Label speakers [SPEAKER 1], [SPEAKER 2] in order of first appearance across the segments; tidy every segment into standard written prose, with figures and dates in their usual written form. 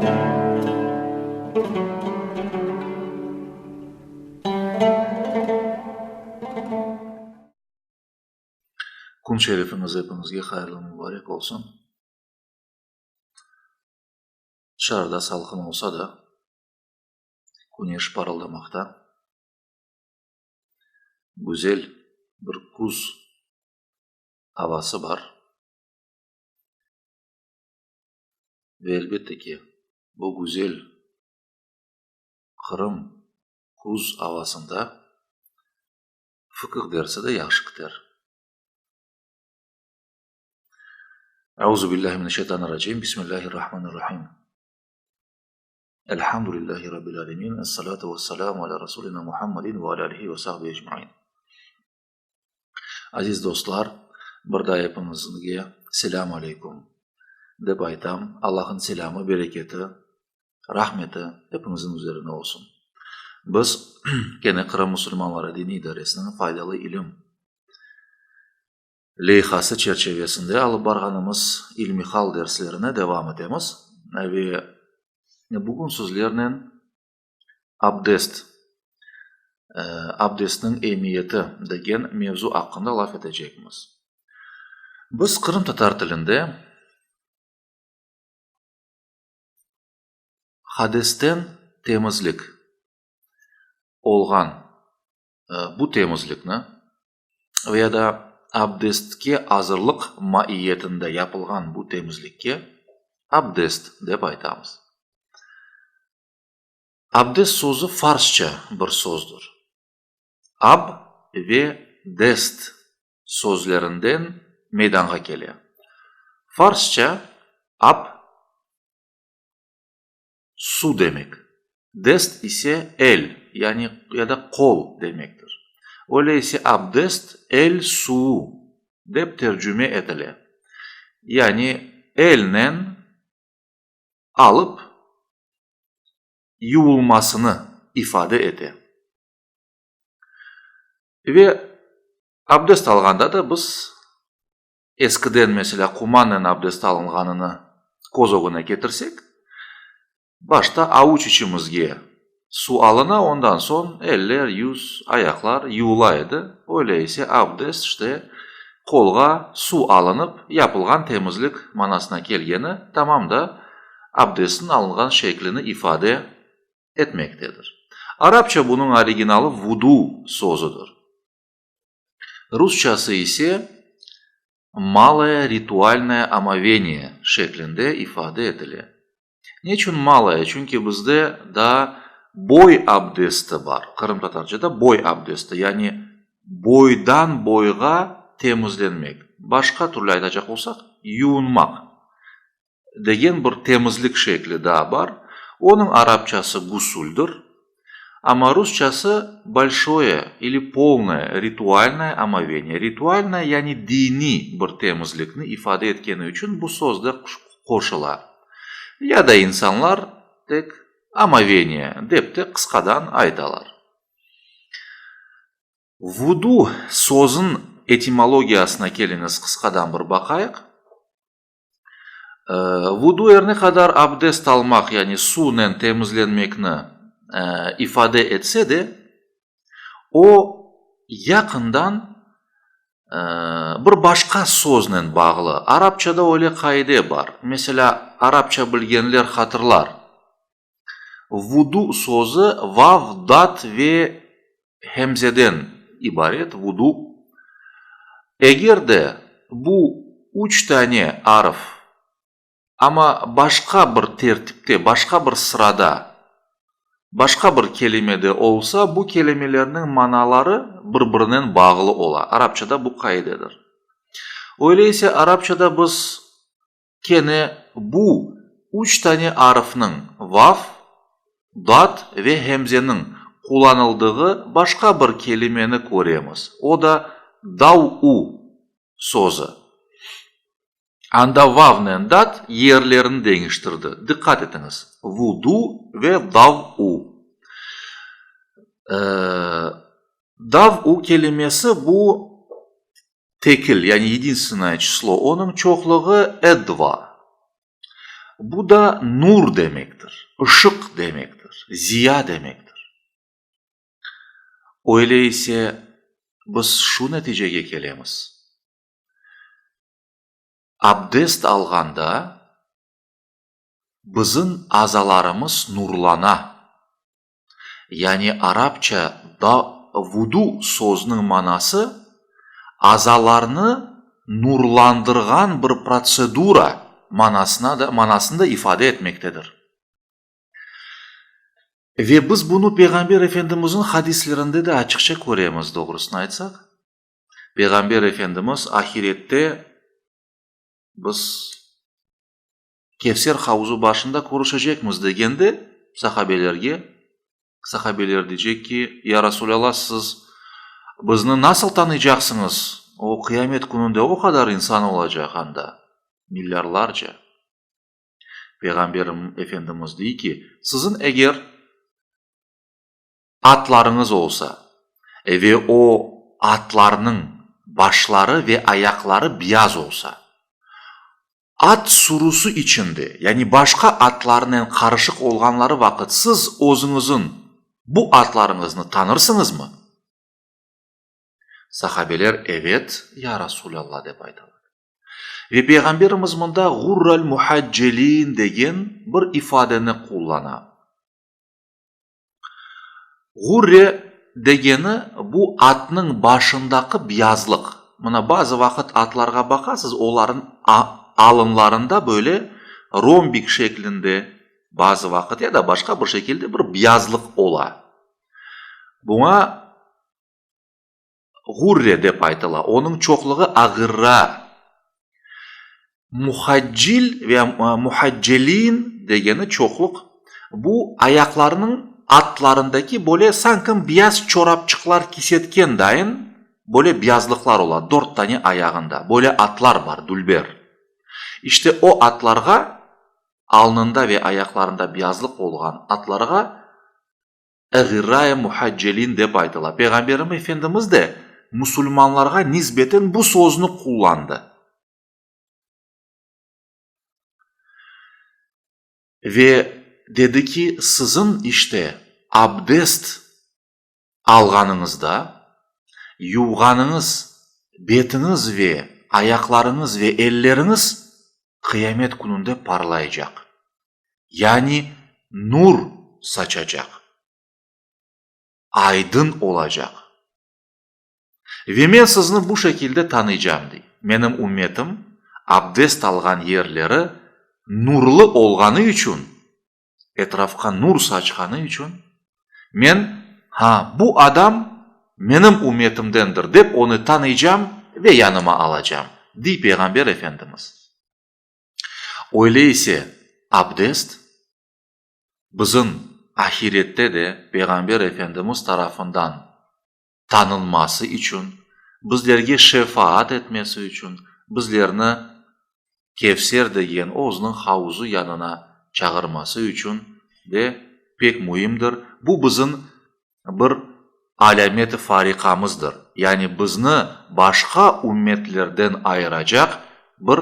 [SPEAKER 1] Kün şerifiñiz epiñizge hayırlı mubarek olsun. Tışarıda salqın olsa da, küneş parıldamaqta. Güzel bir küz avası bar. Ve elbette ki, bu güzel Qırım küz avasında fıqıh dersi de yahşı kiter. Euzu billahi mineşşeytanirracim. Bismillahirrahmanirrahim. Elhamdülillahi rabbil alemin. Essalatu vesselamu ala rasulina Muhammedin ve ala alihi ve sahbihi ecmain. Aziz dostlar, bir daa epiñizge selâm aleyküm dep aytam. Allah'ın selâmı, bereketi, rahmeti epiñizin üzerine olsun. Biz kene Qırım musulmanları diniy idaresiniñ Faydalı ilim leyhası çerçevesinde alıp barğanımız ilmihal derslerine devam etemiz ve bugün sizlernen abdest, abdestniñ emiyeti degen mevzu aqqında laf etecekmiz. Biz qırımtatar tilinde hadesten temizlik olğan bu temizlikni ve ya da abdestke azırlıq maiyetinde yapılğan bu temizlikke abdest dep aytamız. Abdest sözü farsça bir sözdür. Ab ve dest sözlerinden meydanğa kele. Farsça ab suv demek, dest ise el, yani ya da qol demektir. Öyle ise abdest el suvu dep tercüme etile. Yani elnen alıp yuvulmasını ifade ete. Ve abdest alğanda da biz eskiden, meselâ, qumannen abdest alınğanını köz ögüne ketirsek, başta avuç içimizge suv alına, ondan soñ eller, yüz, ayaqlar yuvula edi. Öyle ise abdest, işte, qolğa suv alınıp yapılğan temizlik manasına kelgeni tamam da abdestniñ alınğan şeklini ifade etmektedir. Arapça bunıñ originalı vudu sözüdir. Rusçası ise maloye ritualnoye omoveniye şeklinde ifade etile. Neçün maloye? Çünki bizde daa boy abdesti bar, qırımtatarcada boy abdesti, yani boydan boyğa temizlenmek, başqa türlü aytacaq olsaq, yuvunmaq degen bir temizlik şekli daa bar. Onıñ arapçası gusuldir, amma rusçası bolşoye ili polnoye ritualnoye omoveniye. Ritualnoye, yani diniy bir temizlikni ifade etkeni içün bu söz de qoşula. Ya da insanlar tek omoveniye dep de qısqadan aytalar. Vudu sözüñ etimologiyasına keliñiz qısqadan bir baqayıq. Vudu er ne qadar abdest almaq, yani suvnen temizlenmekni ifade etse de, o yaqından bir başqa söznen bağlı. Arapçada öyle qaide bar. Meselâ, arapça bilgenler hatırlar, Vudu sözü vav, dat ve hemzeden ibaret, vudu. Eger de bu üç tane arf, amma başqa bir tertipte, başqa bir sırada, başqa bir kelimede olsa, bu kelimelerniñ manaları bir-birinen bağlı ola. Arapçada bu qaidedir. Öyle ise arapçada biz Kene bu üç tane arfnıñ, vav, dat ve hemzeniñ qullanıldığı başqa bir kelimeni köremiz, o da dav-u sözü. Anda vavnen dat yerlerini deñiştirdi. Diqqat etiñiz, vudu ve dav-u. Dav-u kelimesi bu Tekil, yani yedinstvennoye çislo, onıñ çoqluğı edva. Bu da nur demektir, ışıq demektir, ziya demektir. Öyle ise, biz şu neticege kelemiz, abdest alğanda bizim azalarımız nurlana, yani arapça da vudu sözüniñ manası azalarnı nurlandırğan bir protsedura manasına da manasını da ifade etmektedir. Ve biz bunı Peyğamber Efendimizniñ hadislerinde de açıqça köremiz, doğrusını aytsaq. Peyğamber Efendimiz ahirette biz Kevser havuzı başında körüşecekmiz degende, sahabelerge, sahabeler deycek ki, Ya Rasulâllah, siz bizni nasıl tanıycaqsıñız, o qıyamet kününde o qadar insan olacaq anda, milyarlarca. Peyğamber Efendimiz dey ki, siziñ eger atlarıñız olsa ve o atlarnıñ başları ve ayaqları biyaz olsa, at sürüsi içinde, yani başqa atlarnen qarışıq olğanları vaqıt siz özüñizin bu atlarıñıznı tanırsıñızmı? Sahabeler, Evet, ya Rasulâllah, dep aytalar. Ve Peyğamberimiz mında ğurral muhaccelin degen bir ifadeni qullana. Ğurre degeni, bu atnıñ başındaki biyazlıq. Mına bazı vaqıt atlarğa baqasız, olarnıñ alınlarında böyle rombik şeklinde bazı vaqıt ya da başqa bir şekilde bir biyazlıq ola. Buña ğurre dep aytıla, onıñ çoqluğı ağırra. Muhaccil ve muhaccelin degeni çoqluq, bu ayaqlarınıñ altlarındaki böyle sanki biyaz çorapçıqlar kisetken dayın böyle biyazlıqlar ola, dört tane ayağında böyle atlar bar, dülber. İşte o atlarğa, alnında ve ayaqlarında biyazlıq olğan atlarğa Eğirra-i muhaccelin dep aytıla. Peyğamberim Efendimiz de musulmanlarğa nisbeten bu sözni qullandı. Ve dedi ki, siziñ işte abdest alğanıñızda yuvğanıñız betiñiz ve ayaqlarıñız ve elleriñiz qıyamet kününde parlaycaq. Yani nur saçacaq, aydın olacaq. Ve men sizni bu şekilde tanıycam, dey. Menim ümmetim abdest alğan yerleri nurlı olğanı içün, etrafqa nur saçqanı içün, men, ha, bu adam menim ümmetimdendir, dep onı tanıycam ve yanıma alacam, dey Peyğamber Efendimiz. Öyle ise, abdest bizim ahirette de Peyğamber Efendimiz tarafından tanınması içün, bizlerge şefaat etmesi içün, bizlerni Kevser degen özüniñ havuzı yanına çağırması içün de pek müimdir. Bu bizim bir alâmet-i fariqamızdır, yani bizni başqa ümmetlerden ayıracaq bir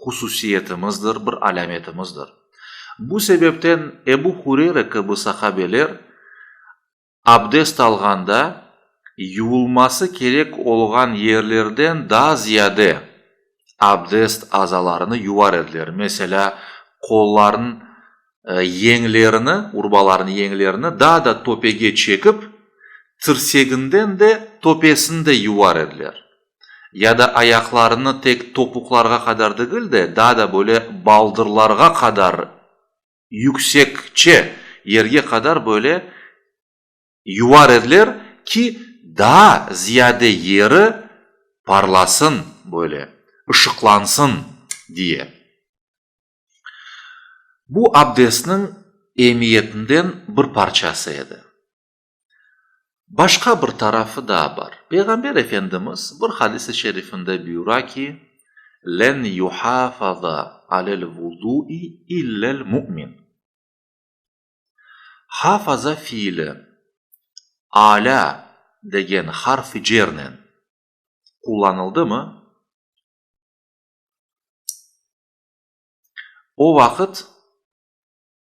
[SPEAKER 1] hususiyetimizdir, bir alâmetimizdir. Bu sebepten Ebu Hureyre kibi sahabeler abdest alğanda yuvulması kerek olğan yerlerden daa ziyade abdest azalarını yuvar ediler, meselâ, qollarınıñ yeñlerini, urbalarınıñ yeñlerini daa da töpege çekip, tirseginden de töpesini de yuvar ediler. Ya da ayaqlarını tek topuqlarğa qadar degil de, daa da böyle baldırlarğa qadar yüksekçe yerge qadar böyle yuvar ediler ki, daa ziyade yeri parlasın, böyle ışıqlansın diye. Bu abdestniñ emiyetinden bir parçası edi. Başqa bir tarafı daa bar. Peyğamber Efendimiz bir hadis-i şerifinde buyura ki, Len yuhafaza alel vudu'i illel mu'min. Hafaza fiili alâ degen harf-i cernen qullanıldımı, o vaqıt.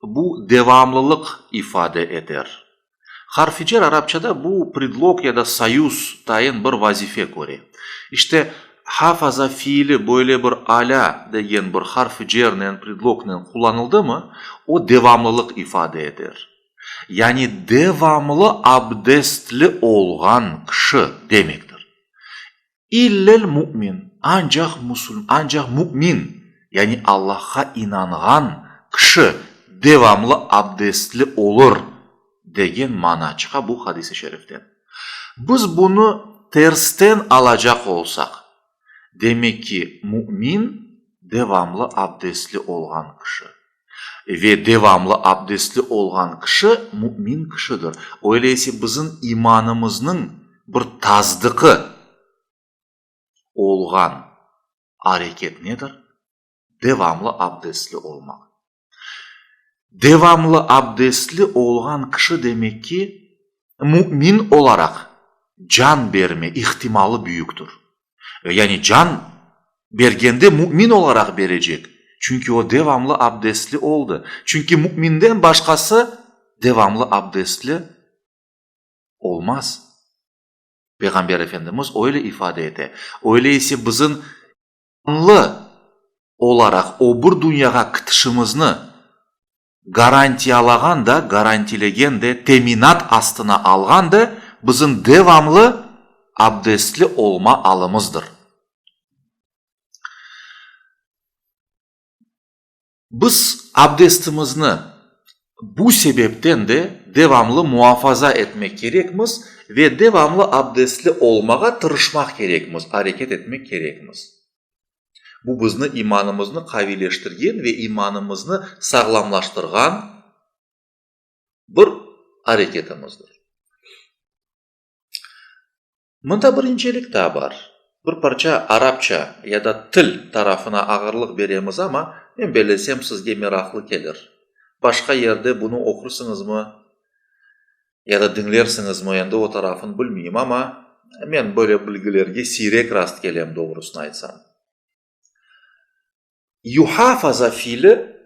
[SPEAKER 1] Bu devamlılıq ifade eter. Harf-i cer arapçada bu predlog ya da soyuz tayın bir vazife köre. İşte, hafaza fiili böyle bir alâ degen bir harf-i cernen, predlognen qullanıldımı, o devamlılıq ifade eter. Yani devamlı abdestli olğan kişi demektir. İllel mümin, ancaq musul, ancaq mümin, yani Allahqa inanğan kişi devamlı abdestli olur, degen mana çıqa bu hadis-i şeriften. Biz bunı tersten alacaq olsaq, demek ki, mümin, devamlı abdestli olğan kişi. Ve devamlı abdestli olğan kişi mümin kişidir. Öyle ise bizim imanımıznıñ bir tasdıqı olğan areket nedir? Devamlı abdestli olmaq. Devamlı abdestli olğan kişi demek ki, mümin olaraq can berme ihtimalı büyüktir. Yani can bergende mümin olaraq berecek, çünki o devamlı abdestli oldı. Çünki müminden başqası devamlı abdestli olmaz. Peyğamber Efendimiz öyle ifade ete. Öyle ise bizim imanlı olaraq o bir dünyağa kitişimizni garantiyalağan da, garantilegen de, teminat astına alğan da bizim devamlı abdestli olma alımızdır. Biz abdestimizni bu sebepten de devamlı muafaza etmek kerekmiz ve devamlı abdestli olmağa tırışmaq kerekmiz, areket etmek kerekmiz. Bu bizni imanımıznı qaviyleştirgen ve imanımıznı sağlamlaştırğan bir areketimizdir. Mında bir incelik daa bar. Bir parça arapça ya da til tarafına ağırlıq beremiz, amma, men bellesem, sizge meraqlı kelir. Başqa yerde bunı oqursıñızmı ya da diñlersiñizmi, endi o tarafın bilmeyim, amma men böyle bilgilerge siyrek rast kelem, doğrusını aytsam. Yuhafaza fiili,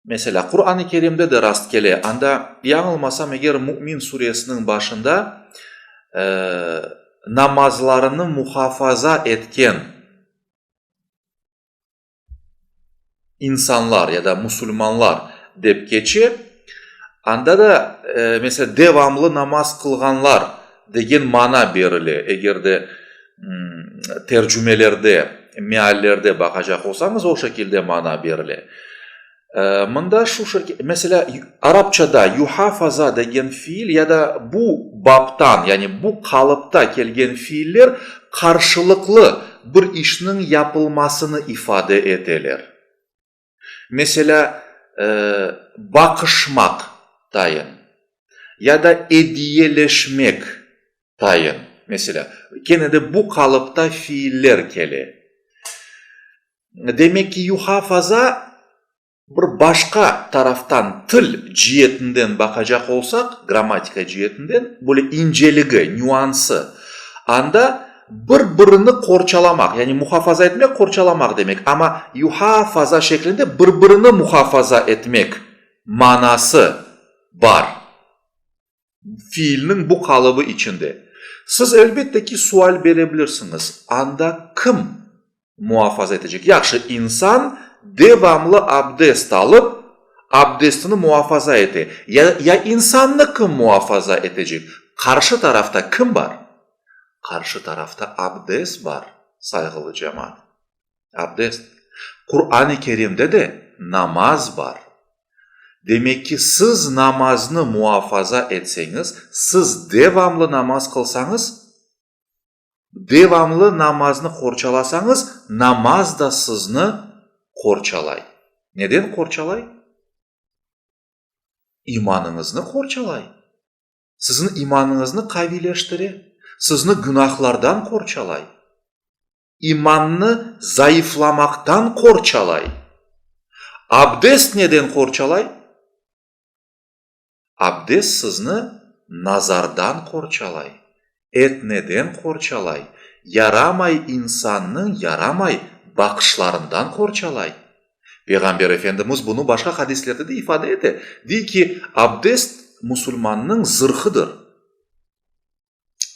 [SPEAKER 1] meselâ, Quran-ı Kerimde de rastkele, anda, yañılmasam eger, Mümin suresiniñ başında namazlarını muhafaza etken insanlar ya da musulmanlar dep keçe, anda da, meselâ, devamlı namaz qılğanlar degen mana berile, eger de tercümelerde, meallerde baqacaq olsañız, o şekilde mana berile. Mında şu şekil, meselâ, arapçada yuhafaza degen fiil ya da bu baptan, yani bu qalıpta kelgen fiiller qarşılıqlı bir işniñ yapılmasını ifade eteler. Meselâ, baqışmaq tayın ya da ediyeleşmek tayın, meselâ, kene de bu qalıpta fiiller kele. Demek ki, yuhafaza bir başqa taraftan, til cietinden baqacaq olsaq, grammatika cietinden, böyle inceligi, nüansı, anda bir-birini qorçalamaq, yani muhafaza etmek, qorçalamaq demek, amma yuhafaza şeklinde bir-birini muhafaza etmek manası bar fiilniñ bu qalıbı içinde. Siz, elbette ki, sual bere bilirsiñiz, anda kim muafaza etecek? Yahşı, insan devamlı abdest alıp, abdestini muafaza ete. Ya, ya insannı kim muafaza etecek? Qarşı tarafta kim bar? Qarşı tarafta abdest bar, sayğılı cemaat. Abdest. Quran-ı Kerimde de namaz bar. Demek ki, siz namaznı muafaza etseñiz, siz devamlı namaz qılsañız, devamlı namaznı qorçalasañız, namaz da sizni qorçalay. Neden qorçalay? İmanıñıznı qorçalay. Siziñ imanıñıznı qaviyleştire, sizni günahlardan qorçalay. İmannı zayıflamaqtan qorçalay. Abdest neden qorçalay? Abdest sizni nazardan qorçalay, etneden qorçalay, yaramay insannıñ yaramay baqışlarından qorçalay. Peyğamber Efendimiz bunı başqa hadislerde de ifade ete, dey ki, abdest musulmannıñ zırhıdır,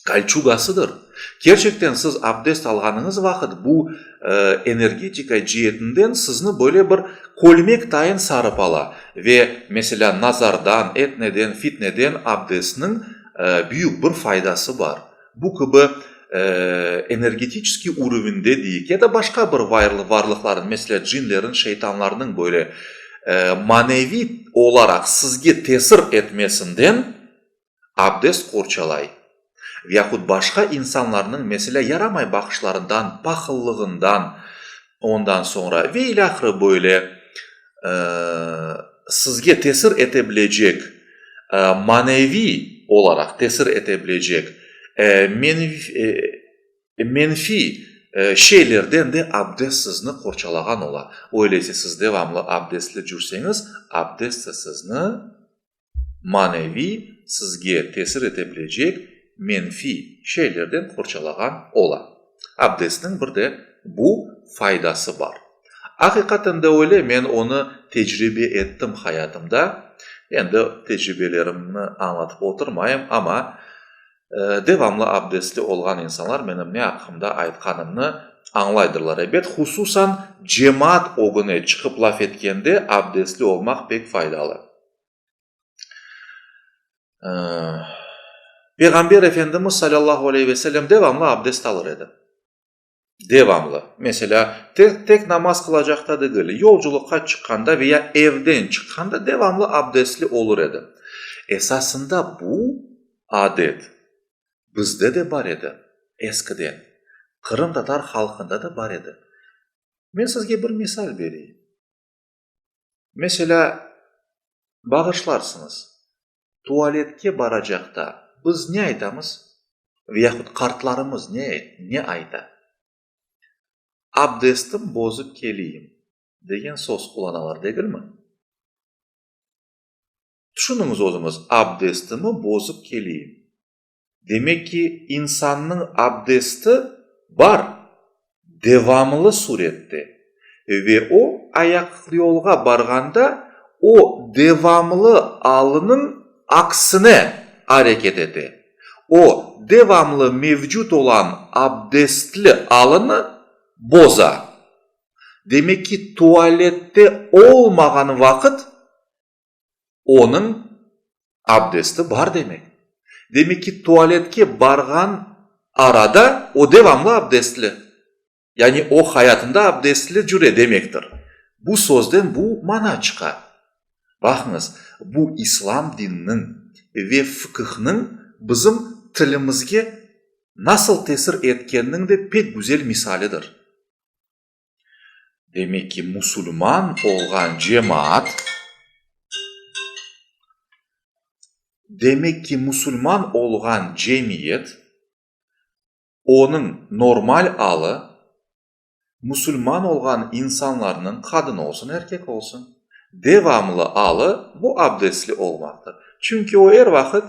[SPEAKER 1] kolçugasıdır. Kerçekten siz abdest alğanıñız vaqıt bu energetika cietinden sizni böyle bir kölmek tayın sarıp ala ve, meselâ, nazardan, etneden, fitneden abdestniñ büyük bir faydası bar. Bu kibi energetiçeskiy urovende deyik, ya da başqa bir varlıqlarnıñ, meselâ, cinlerin, şeytanlarnıñ böyle maneviy olaraq sizge tesir etmesinden abdest qorçalay. Yahut başqa insanlarnıñ, meselâ, yaramay baqışlarından, pahıllığından, ondan soñra ve ilâhre böyle sizge tesir ete bilecek, maneviy olaraq tesir ete bilecek menfiy şeylerden de abdest sizni qorçalağan ola. Öyleyse siz devamlı abdestli cürseñiz, abdest de sizni maneviy sizge tesir ete bilecek menfiy şeylerden qorçalağan ola. Abdestniñ bir de bu faydası bar. Aqiqaten de öyle, men onı tecribe ettim hayatımda. Endi tecribelerimni añlatıp oturmayım, amma devamlı abdestli olğan insanlar menim ne aqqımda aytqanımnı añlaydırlar, ebet. Hususan cemaat ögüne çıqıp laf etkende abdestli olmaq pek faydalı. Peyğamber Efendimiz salâllahu aleyhi ve sellem devamlı abdest alır edi. Devamlı. Meselâ, tek, tek namaz qılacaqta degil, yolculıqqa çıqqanda ve ya evden çıqqanda devamlı abdestli olur edi. Esasında bu adet bizde de bar edi, eskiden. Qırımtatar halqında da bar edi. Men sizge bir misal bereyim. Meselâ, bağışlarsıñız, tualetke baracaqta biz ne aytamız? Ve yahut qartlarımız ne ne ayta? Abdestim bozıp keleyim, degen söz qullanalar, degilmi? Tüşüniñiz özüñiz, abdestimi bozıp keleyim. Demek ki, insannıñ abdesti bar, devamlı surette ve o, ayaqyolğa barğanda, o devamlı alınıñ aksine areket ete. O, devamlı mevcut olan abdestli alını boza. Demek ki, tualette olmağan vaqıt, Onıñ abdesti bar demek. Demek ki, tualetke barğan arada o devamlı abdestli. Yani o hayatında abdestli cüre demektir. Bu sözden bu mana çıqa. Baqıñız, bu İslam dininiñ ve fıkıhnıñ bizim tilimizge nasıl tesir etkeniniñ de pek güzel misalidir. Demek ki, musulman olğan cemaat, demek ki, musulman olğan cemiyet, onıñ normal alı, musulman olğan insanlarnıñ, qadın olsun, erkek olsun, devamlı alı bu abdestli olmaqtır. Çünki o er vaqıt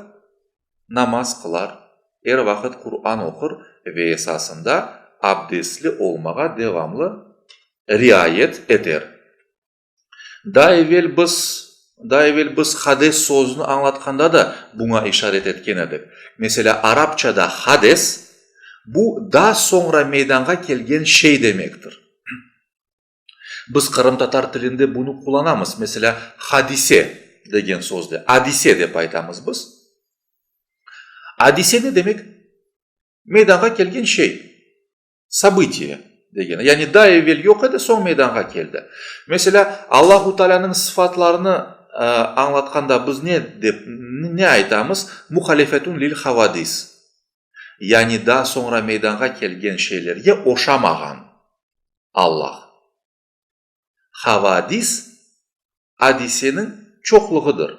[SPEAKER 1] namaz qılar, er vaqıt Quran oqur ve esasında abdestli olmağa devamlı riayet eter. Daa evel biz daa evel biz hades sözüni añlatqanda da buña işaret etken edik. Meselâ, arapçada hades, bu daa soñra meydanğa kelgen şey demektir. Biz qırımtatar tilinde bunı qullanamız, meselâ, hadise degen sözde, adise dep aytamız biz. Adise ne demek? Meydanğa kelgen şey, sobıtiye degeni. Yani daa evel yoq edi, soñ meydanğa keldi. Meselâ, Allahu Taalânıñ sıfatlarını añlatqanda biz ne dep, ne aytamız? Muhalefetun lil havadis. Yani daa soñra meydanğa kelgen şeylerge oşamağan Allah. Havadis, adiseniñ çoqluğıdır.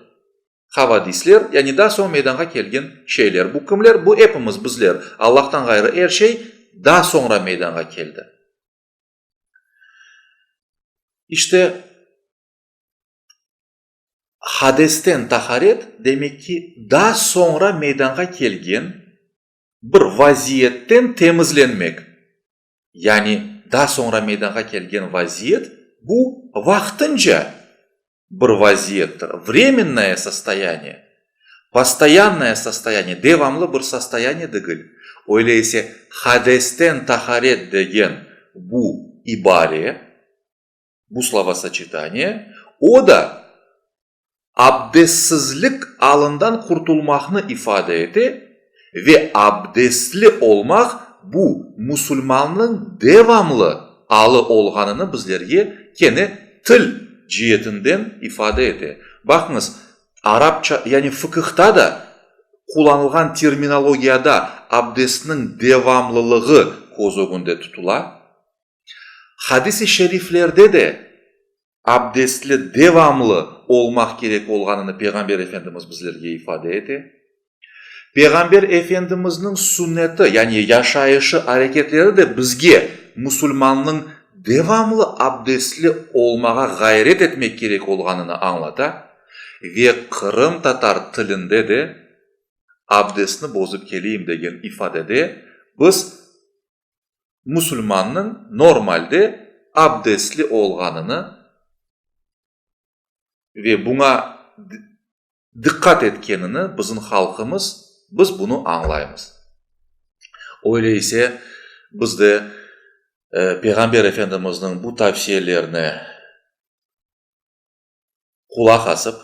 [SPEAKER 1] Havadisler, yani daa soñ meydanğa kelgen şeyler. Bu kimler? Bu epimiz, bizler. Allahtan ğayrı er şey daa soñra meydanğa keldi. İşte, Hadesten taharet, demek ki, daa soñra meydanğa kelgen bir vaziyetten temizlenmek, yani daa soñra meydanğa kelgen vaziyet. Bu vaqtınca bir vaziyettir, vremennoye sostoyaniye, postoyannoye sostoyaniye, devamlı bir sostoyaniye degil. Öyle ise hadesten taharet degen bu ibare, bu slovosoçetaniye, o da abdestsizlik alından qurtulmaqnı ifade ete ve abdestli olmaq bu musulmannıñ devamlı alı olğanını bizlerge kene til cietinden ifade ete. Baqıñız, arapça, yani fıqıhta da qullanılğan terminologiyada abdestniñ devamlılığı köz ögünde tutula. Hadis-i şeriflerde de abdestli devamlı olmaq kerek olğanını Peyğamber Efendimiz bizlerge ifade ete. Peyğamber Efendimizniñ sünneti, yani yaşayışı, areketleri de bizge musulmannıñ devamlı abdestli olmağa ğayret etmek kerek olğanını añlata ve qırımtatar tilinde de abdestni bozıp keleyim degen ifadede biz musulmannıñ normalde abdestli olğanını ve buña diqqat etkenini bizim halqımız, biz bunı añlaymız. Öyle ise, biz de Peyğamber Efendimizniñ bu tavsiyelerine qulaq asıp,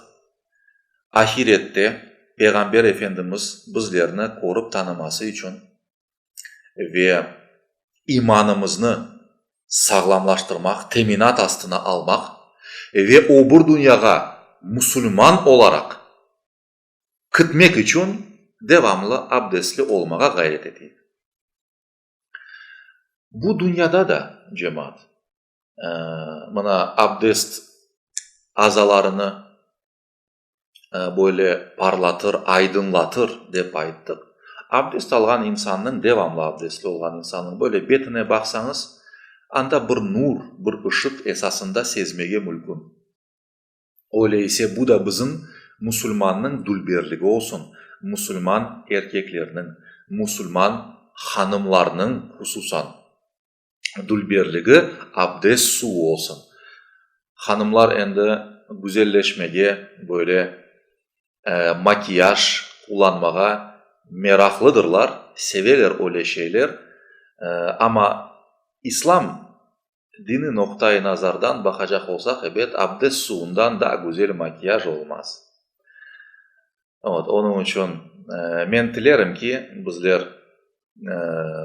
[SPEAKER 1] ahirette Peyğamber Efendimiz bizlerni körip tanıması içün ve imanımıznı sağlamlaştırmaq, teminat astına almaq ve o bir dünyağa musulman olaraq kitmek içün devamlı abdestli olmağa ğayret eteyik. Bu dünyada da, cemaat, mına abdest azalarını böyle parlatır, aydınlatır, dep ayttıq. Abdest alğan insannıñ, devamlı abdestli olğan insannıñ böyle betine baqsañız, anda bir nur, bir ışıq esasında sezmege mülkün. Öyle ise bu da bizim musulmannıñ dülberligi olsun, musulman erkeklerniñ, musulman hanımlarnıñ hususan dülberligi abdest suvu olsun. Hanımlar endi güzelleşmege, böyle makiyaj qullanmağa meraqlıdırlar, seveler öyle şeyler, amma İslam dini noqta-i nazardan baqacaq olsaq, ebet, abdest suvundan daa güzel makiyaj olmaz. Vot, onıñ içün men tilerim ki, bizler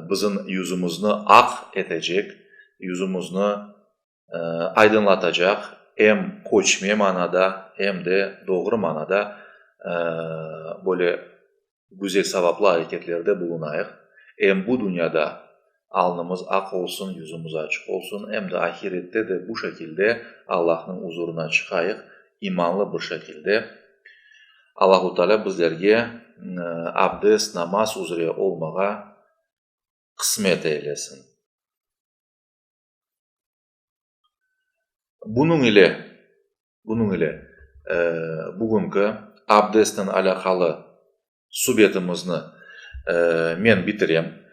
[SPEAKER 1] bizim yüzümizni aq etecek, yüzümizni aydınlatacaq em köçme manada, em de doğru manada böyle güzel savaplı areketlerde bulunayıq. Em bu dünyada alnımız aq olsun, yüzümiz açıq olsun, em de ahirette de bu şekilde Allahnıñ uzurına çıqayıq, imanlı bir şekilde. Allahu Teala bizlerge abdest, namaz üzre olmağa qısmet eylesin. Bunıñ ile, bunıñ ile, bugünki abdestnen alâqalı subetimizni men bitirem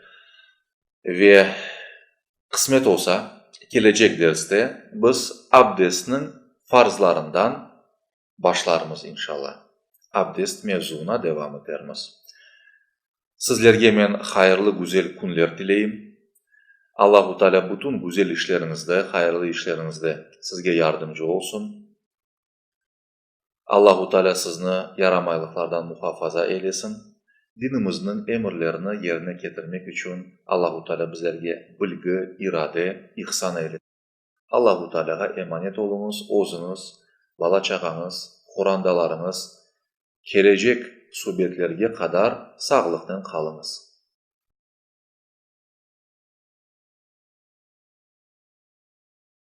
[SPEAKER 1] ve qısmet olsa, kelecek derste biz abdestniñ farzlarından başlarmız, inşalla. Abdest mevzuına devam etermiz. Sizlerge men hayırlı güzel künler tileyim. Allahu Teala bütün güzel işleriñizde, hayırlı işleriñizde sizge yardımcı olsun. Allahu Teala sizni yaramaylıqlardan muhafaza eylesin. Dinimizniñ emirlerini yerine ketirmek içün Allahu Teala bizlerge bilgi, irade ihsan eylesin. Allahu Tealağa emanet oluñız, özüñiz, bala-çağañız, qorandalarıñız kelecek subetlerge qadar sağlıqnen qalıñız.